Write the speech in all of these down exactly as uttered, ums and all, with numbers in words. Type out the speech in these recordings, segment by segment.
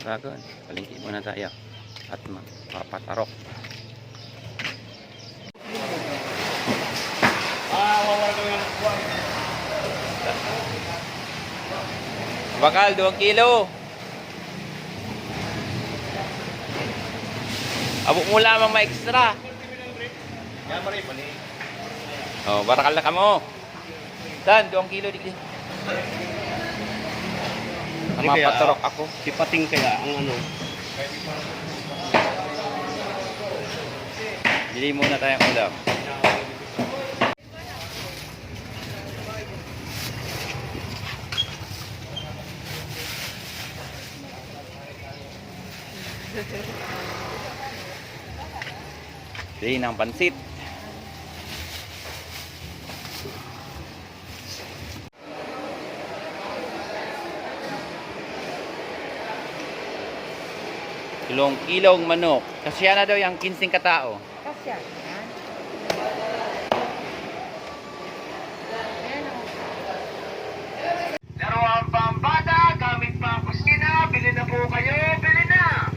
Dagon, palengke muna tayo at magpapatarok. Bakal, duwang kilo. Abo mo lamang ma-extra. Oh, barakal na kamo. Tan, duwang kilo digdi. Di kaya, Mapaturok ako. Si Pating kaya ang ano. Bili muna tayong ulam. Bili ng pansit. Kilong-kilong manok. Kasya na daw yung kinseng katao. Kasya. Yan. Yan, oh. Laruan pambata, gamit pang kusina, bili na po kayo, bili na!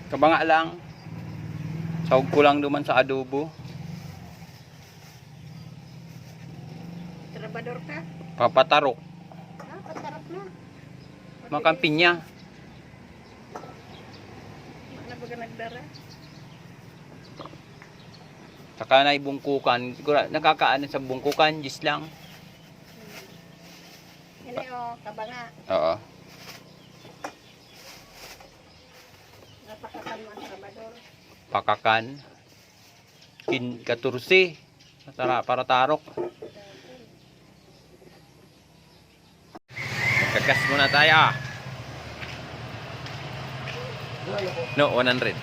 Kabanga lang. Sahog ko lang duman sa adobo. Trabador ka? Papatarok. Ah, patarok na. Makampinya. Ano ba ka nagdara? Saka na ibungkukan. Siguro, nakakaano sa bungkukan, jis lang. Ini, oh, kabanga. Oo. Napakakan mo ang trabador. Pakakan. Kin-, katorse. Tara, para tarok. Magkagas muna tayo. No, one hundred.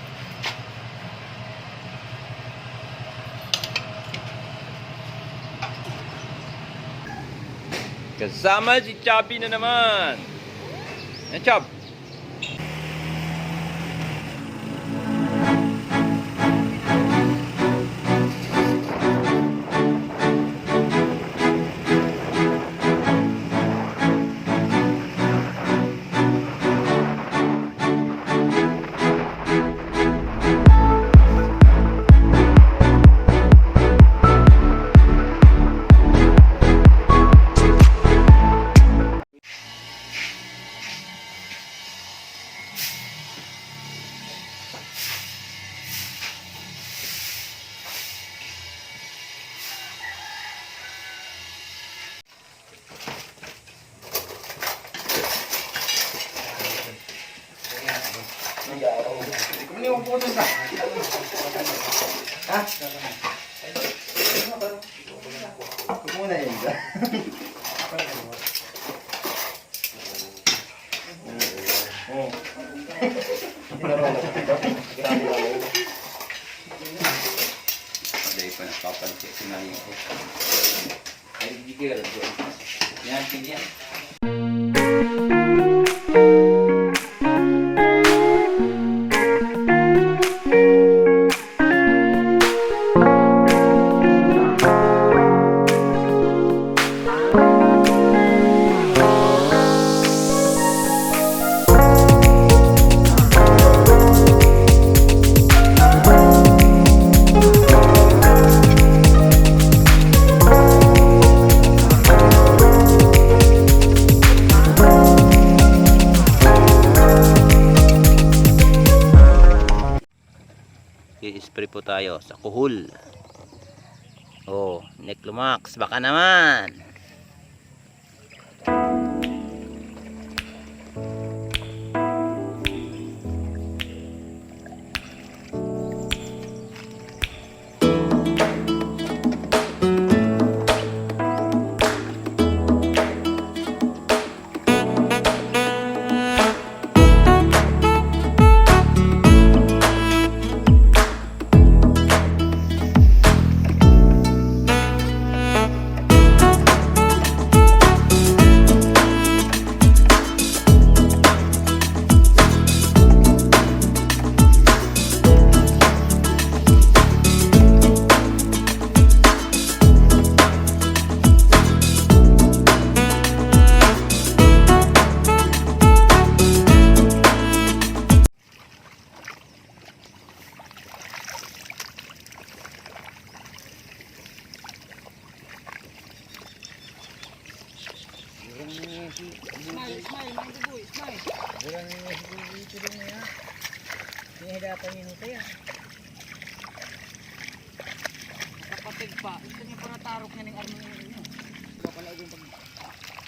Kasama si Chubby na naman. Yan, Chub. Ha? Muna yun. Oh. Dahil pa nagpapansin si Marie ko. Ay, hindi kayo alam doon. Yan, yan. I-spray po tayo sa kuhol. Oh, Neclomax, baka naman. Ito daw na yan. Hindi dapat yung hutay, ah. Kapatid pa, ito niya panatarok niya ng army niya. Ikaw pala, yung pag-,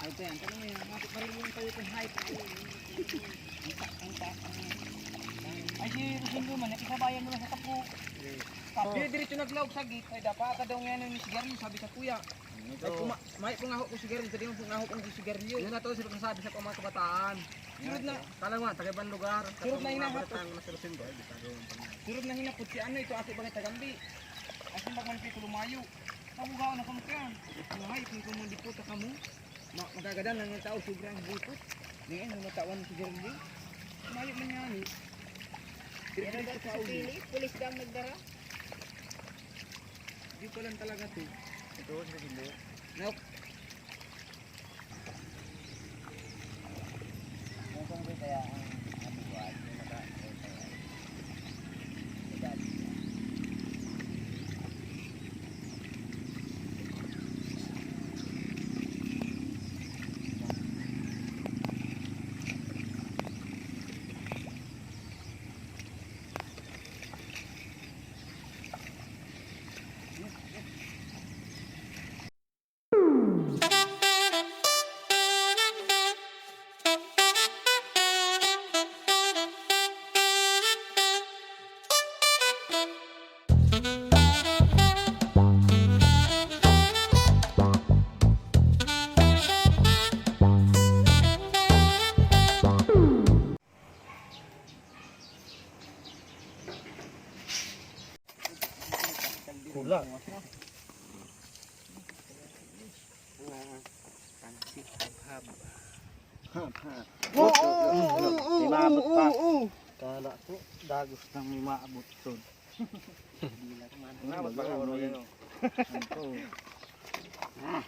ano pa yan? Tanong mo yan, mati-, marunong pa yung height. Ang ta-, ang ta-, ang, ang, ay, si Rosendo man, nakisabayan mo lang sa tapo. Tapos, dire-diretso naglaog sa gate, ay, dapat ka daw ngayon ni sigarilyo, sabi sa kuya. Ay, kuma-, may pangaho ko sigarilyo, sabi mo pangaho ko sigarilyo. Yun na to, sila kasabi sa mga kabataan. Sunod na. Kala mo, taga ibang lugar. Sunod na hinahapot. Sunod na hinapot si ano, ito, ate, bagay tagambi. Asin bag man pito lumayo. Nakuha na kamo kaya. Ay, kung kamo dito, ta kamo. Ma-, magagadan lang yung tao, sobrang bukot. Ngayon, nung natawan si Jeremy, mayo man yan eh. Pero dati sa pili, pulis lang nagdara. Di pa lang talaga to. Ito, sa silo. Nope. Kung kung kaya ang abuhat, yung maka-, Kulang. Pansit, habhab. Habhab. Oo, oo, oo, oo, oo, oo. Kala ko, dagos nang may maabot, son. Hindi na kumain. Ano ba, ano yan, oh? Ano to? Ah.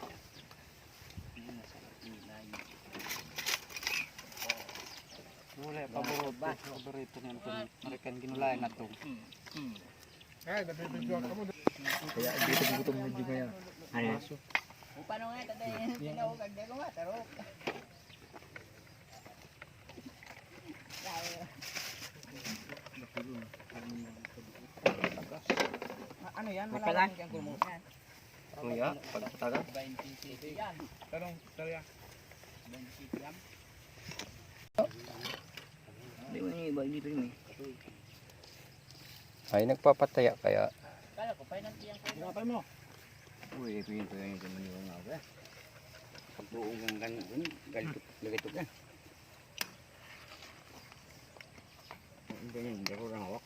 Gulay, paborito, paborito niyan itong Marikan ginulayan na itong. Ay, nabibidyoan ka mo. Kaya dito gutom medyo ngayon. Ayan. Aso. Upano nga, tatay, tinawag, di ko nga, tarok. Ano yan? Mapala? Malaman yung gulmong yan. Kuya, pagtaga. Tarong, tarya. Di mo yung iba dito yun eh. Ay, nagpapataya kaya? Kala ko, pa yung nanti ang kuya. Pinapay mo. Uy, ito yung kuya yung kuya yung mga kuya. Pagbuong kang kan-, kan-, galitok, galitok yan. Ang ganyan, hindi ako lang hawak.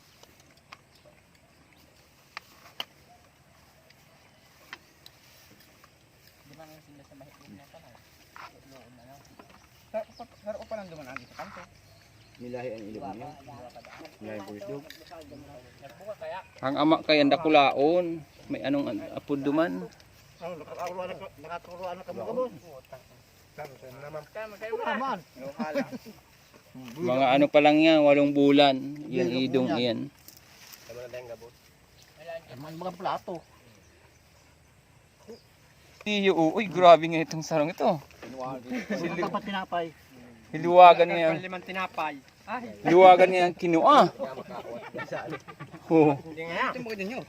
Di man ang sila sa mahigpit na pa, no? Loon na lang. Pero, pero pa lang duman ang isa kanto. Nilahi ang ilog niya. Nilahi ang pulis doon. Nagbuka kaya? Ang ama kay ang dakulaon, may anong an-, apod duman? Ano, nakaturuan na ka-, nakaturuan na kamo, kamo? Tama, tama naman. Tama, tama. Tama. Yung hala. Mga ano pa lang yan, walong bulan, yung idong iyan. Tama na tayong gabot. Ang mga plato. Iyo, uy, grabe nga itong sarong ito. Dapat tinapay. Hiluwagan nga yan. Limang tinapay. Ay. Hiluwagan nga yan, kinua. Oo. Hindi nga. Ito mo din yun.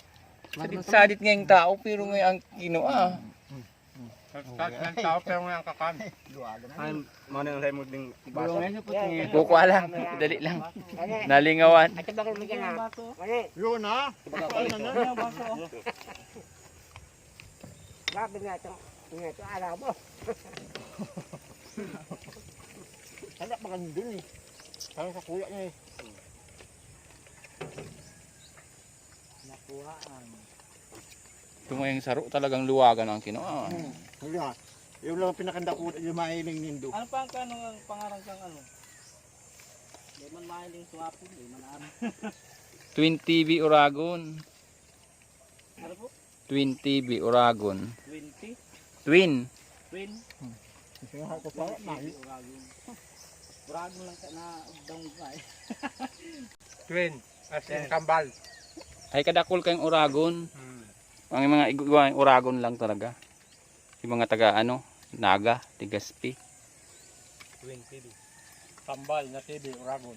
Sadit-sadit nga yung tao, pero nga ang kinua. Sadit ng tao, pero nga ang kakan. Ay, mana yung lemon ding baso. Kukuha lang. Dali lang. Nalingawan. Ito ba kung may ganyan? Yun, ha? Ano na? Grabe nga ito. Nga ito, alam mo. Anak, maganda dun eh. Parang sa kuya niya eh. Nakuhaan. Ito nga yung saro, talagang luwagan ang kino. Ah. Hmm. Wala. Yung lang pinakandako, yung mahiling nindo. Ano pa ang kano ang pangarang kang ano? Di man mahiling suwapo, di man ano. Twin T V Oragon. Ano po? Twin T V Oragon. Twenty? Twin. Twin? Hmm. Gusto nga ako pa, T V Oragon. Oragon lang ka na dong pa eh. Twin, as in kambal. Ay, kadakol kayong Oragon. Hmm. Ang mga igwa, Oragon lang talaga. Yung mga taga, ano, Naga, Legazpi. Twenty, di. Tambal na T V, Oragon.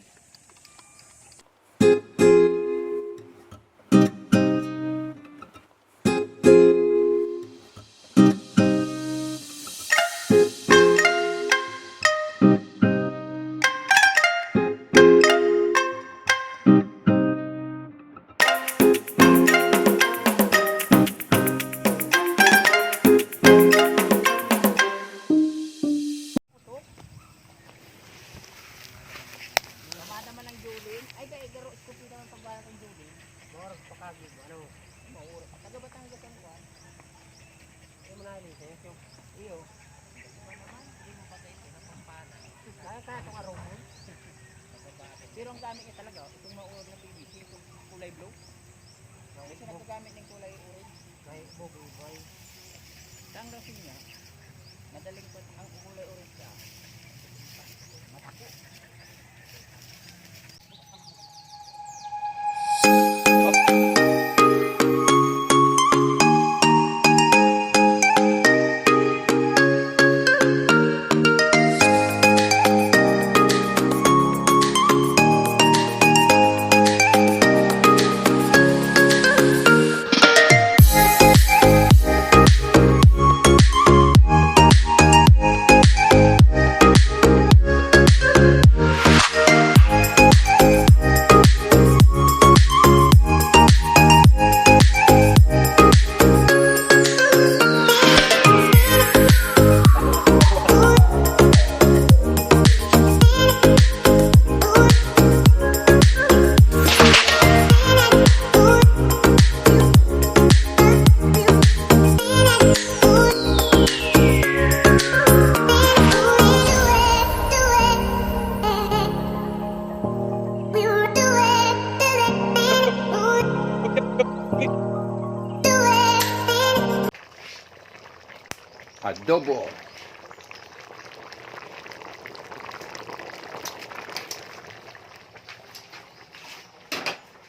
Tama naman ang Jolin. Ay, kaya garo, iskopi naman pagbalat ang Jolin. Maurag pakagi, ano? Maurag. Taga Batangas ang kuwan. Ay, mo na, Lisa, yung, iyo. Hindi mo patay, ito na pampana. Kaya, kaya itong aromon. Pero ang gamit niya talaga, itong maurag na P V C, itong kulay blue. Kasi nagkagamit ng kulay orange. May bububay. Ang rason niya, madaling pa ang kulay orange siya. Matako. Adobo.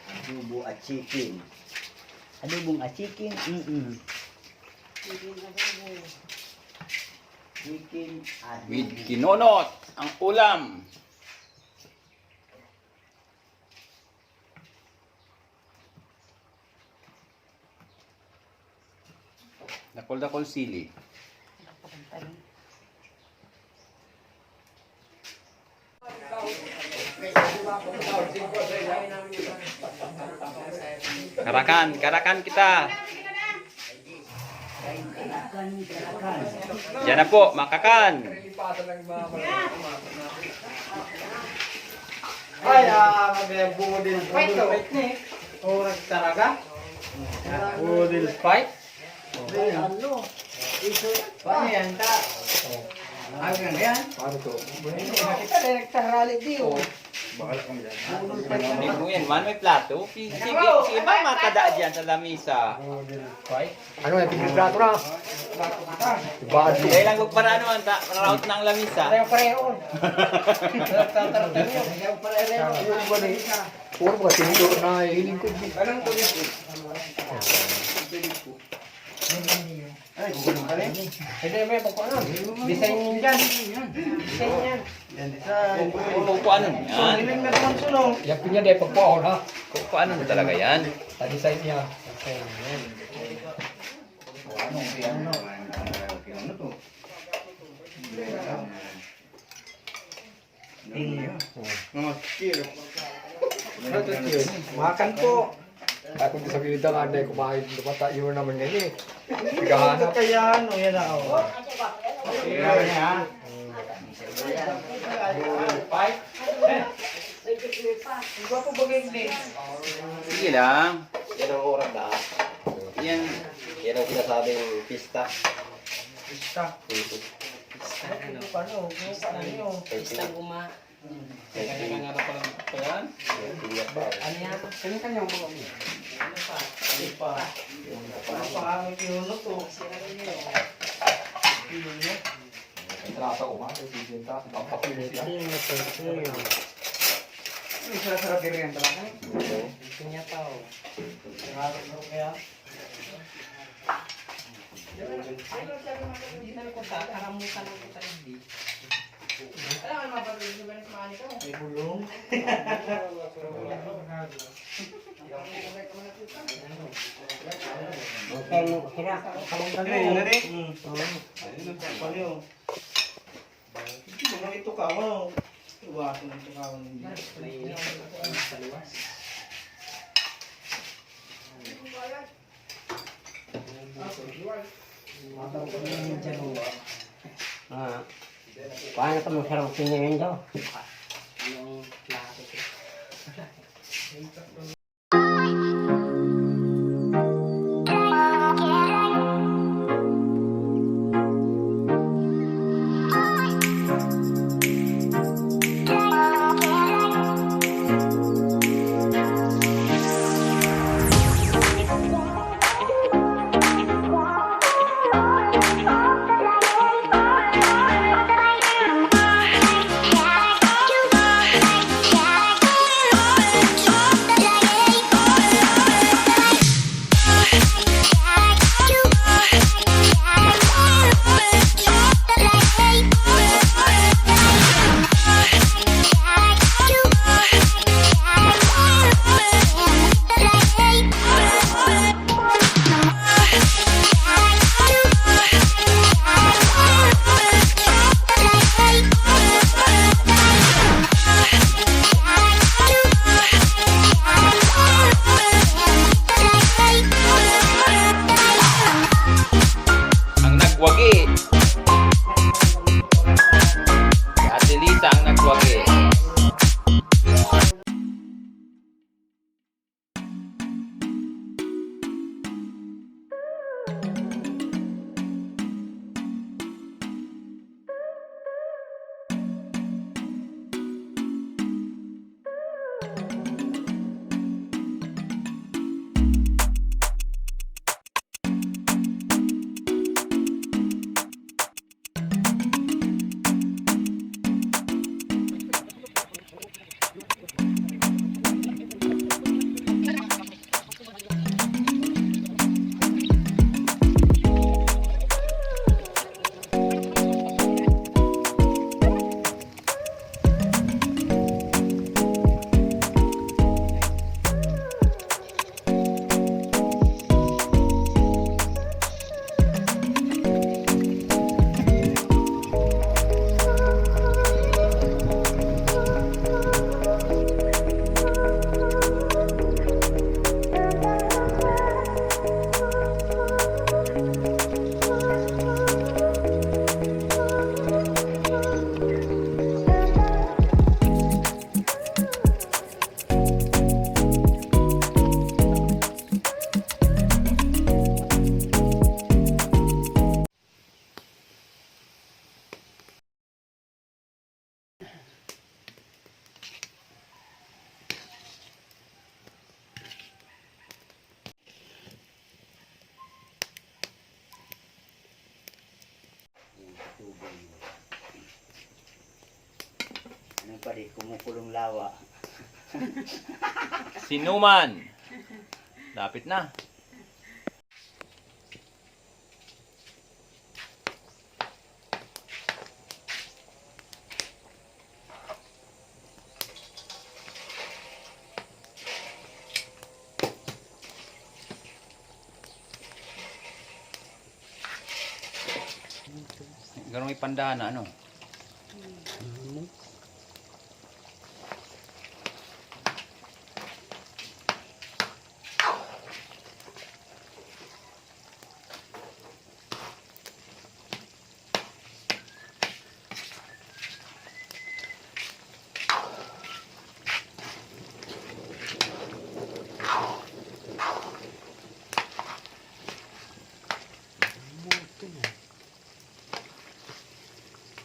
Adobo at chicken. Adobong at chicken? Mm-mm. Chicken adobo. Chicken adobo. With kinonot ang ulam. Dakul-dakul sili. Karakan, karakan kita. Diyan na po, makakan. Ay, ah, may budil, budil fight ni. Oras talaga. Budil fight. Ano? Paano yan, ta? Ano yan? Paano to? Kita, direkta, rally, di, oh. Bahala kami dyan. Hindi mo yan, man, may plato. Si, si, si Iba, matada dyan sa lamisa. Budil fight. Ano yan? Tigil plato na. Bado. Kaya lang magparano, anta, paraot ng lamisa. Pareho-pareho. Pareho-pareho. Puro mga tinidor na hiling ko. Anong tulis mo? Ay, gugulo ka rin. Hindi, may pagkuha nun. Design yan. Design yan. Yan, design. Kung, kung ano yan. Ang hiling na naman sunong. Yan po niya, dahil pagkuha, ha? Kung ano na talaga yan. Ah, design niya. Okay, yan. Ano, ano, ano, ano, ano, ano to? Tingin. Mga cheers. Ano to, cheers? Makan po. Ay, kung sa pinita nga, hindi kumain, lumata, yun naman yan eh. Naghahanap. Kaya ano, yan ako. Cheers, ha? Five. Ang gwapo ba, Glenn? Sige lang. Yan ang oras na. Yan. Yan ang sinasabing pista. Pista. Pista, ano? Ano? Ano? Pista guma. Kanya-kanya nga na pala pa yan. Ano yan? Kanya-kanya ang mga ano. Ano pa? Ano pa? Ano pa? Ano pa? Ano pa? Ano pa? Ang trata ko, ma. Ang papilis yan. Ang sarap-sarap din yan talaga. Gusto niya pa, oh. Sarap, sarap kaya. Hindi na ko sa karamutan ng kita, hindi. Ay, bulong. Okay mo, sira. Ano yun, ano yun? Mm. Oo. Ayun, ang kapal yun. Hindi mo na itukaw, ano? Iwasan ang tukawan, hindi. Mainit. Sa luwas. Ah, paano ka masarap tingnan daw? Ang nagwagi. Si Ate Lisa ang nagwagi. Ano pa di, kumukulong lawa. Sinuman. Dapit na. Ganun ipandaan na, ano?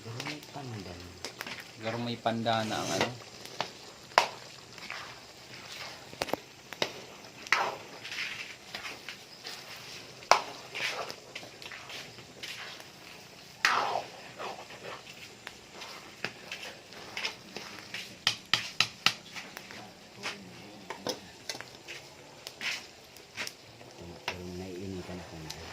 Garo may pandan. Garo may pandan na ang ano. Naiinitan ako ngayon.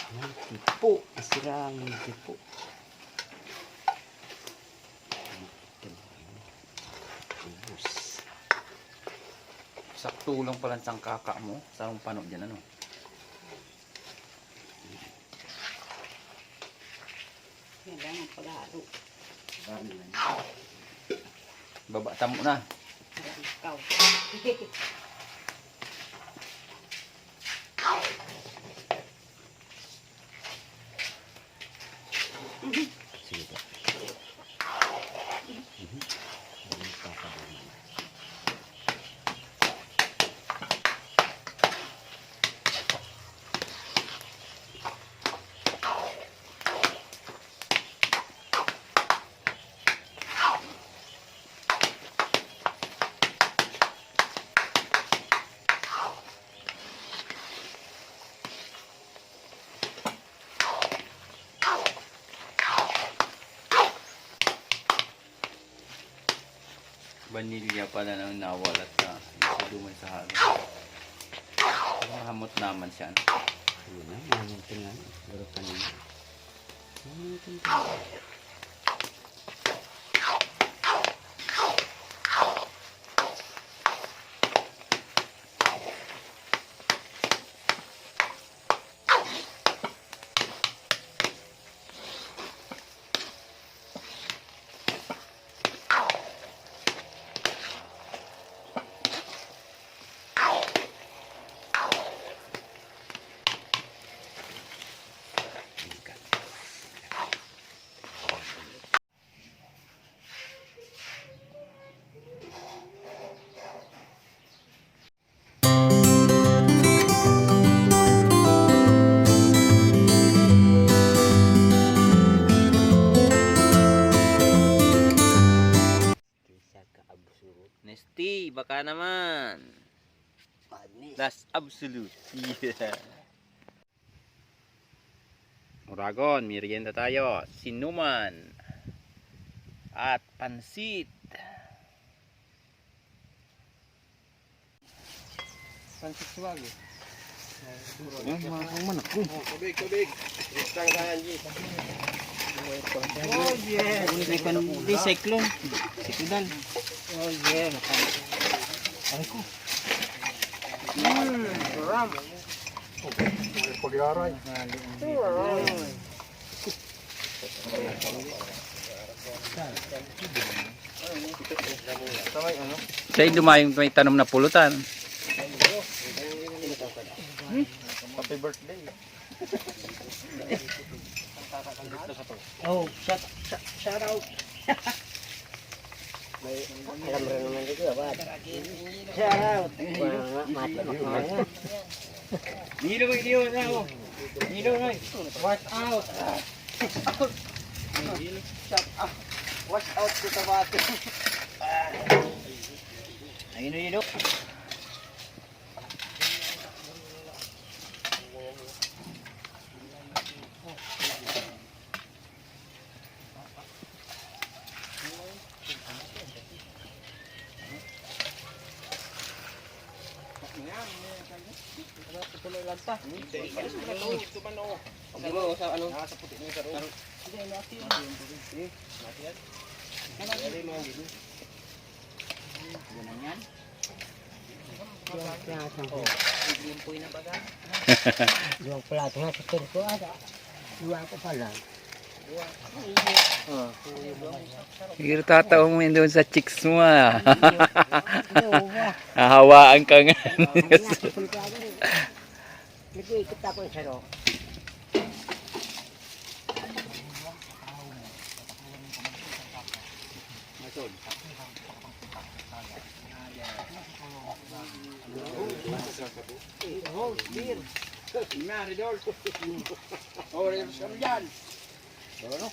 Ang tipo, sira ang tipo. Ubos. Sakto lang pala ang sangkaka mo. Sarong pano dyan, ano? Kailangan paghalo. Baba ta muna. Ayan, ikaw. Sige po. Mhm. Ano yung papadala? Vanilya pala nang nawala sa duman sa halo. Mahamot naman siya, ano? Yun na, mahamot na. Pero kanina. Mahamot na. Kisa ka absurd. Nesty, baka naman. Panis. Last absolute. Yeah. Uragon, merienda tayo. Sinuman. At pansit. Pansit suwagi. Yan, mga manok. Oh, tubig, tubig. Isang saan, G. Oh, yeah. May kan-, di, cyclone. Sikudal. Oh, yeah. Aray ko. Mm, ram. Oh, may pag-iaray. Ram. Sa may ano? Siya yung lumayong may tanom na pulutan. Happy birthday. Oh, shout, shout, shout out. May alam rin naman dito, abad. Shout out. Mga, mga, mga, mga. Nilo, nilo na, oh. Nilo na, eh. Wash out. Shout out. Wash out ko sa bati. Ayun, ayun, oh. Ano, sa ano? Hindi mo, sa ano? Nasa puti na yung saro. Hindi, mati yun. Mati yan. Ano? Hindi mo, hindi. Yan ang yan. Yung plato. Oh, yung plato nga sa tingko, ah. Duwa ko pala. Oh. Pero tataw mo yun doon sa chicks mo, ah. Hahawaan ka nga. Nag-iikot ako yung saro. Mason. Oh, beer. Na, Ridol. Oh, Ridol, kami dyan. Ano?